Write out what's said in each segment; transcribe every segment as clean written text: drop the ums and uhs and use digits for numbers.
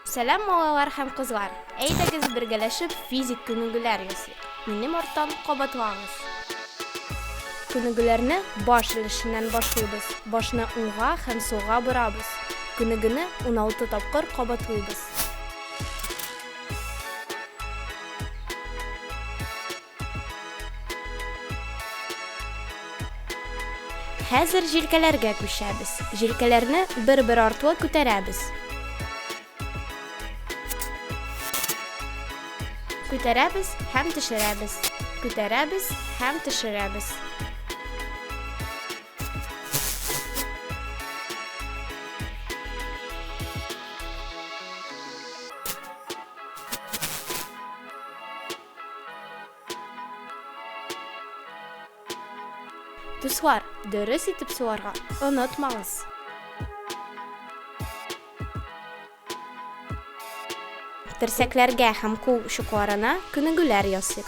Сәлам, малайлар һәм кызлар! Әйдәгез бергәләшеп физик күнегүләр ясыйк. Минем арттан кабатлагыз. Күнегүләрне баш өлешеннән башлыйбыз. Башны уңга һәм сулга борабыз. Күнегүне 16 тапкыр кабатлыйбыз. Хәзер җилкәләргә күчәбез. Җилкәләрне бер-бер артлы күтәрәбез. Күтәрәбез һәм төшерәбез. Күтәрәбез һәм төшерәбез. Дуслар, дөрес итеп суларга онытмагыз. Терсәкләргә һәм кул чукларына күнегүләр ясыйк.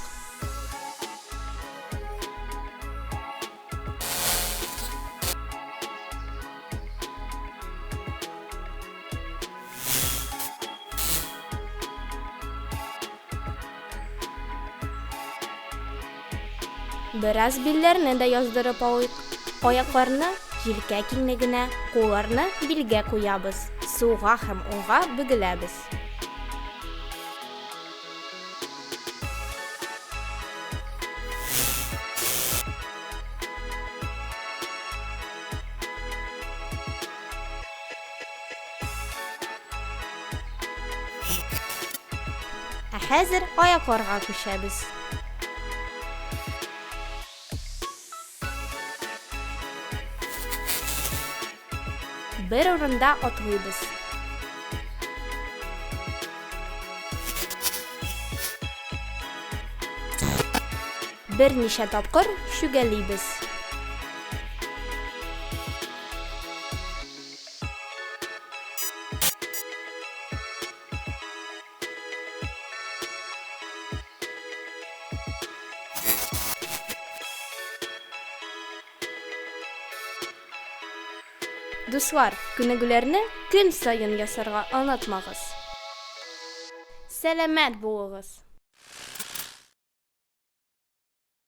Бераз билләрне дә яздырып алыйк. Аякларны җилкә киңлегенә, кулларны билгә куябыз, сулга һәм уңга бөгеләбез. Ә хәзер аякларга күчәбез. Бер урында атлыйбыз. Берничә тапкыр чүгәлибез. Дуслар, күнегүләрне көн саен ясарга онытмагыз. Сәламәт булыгыз!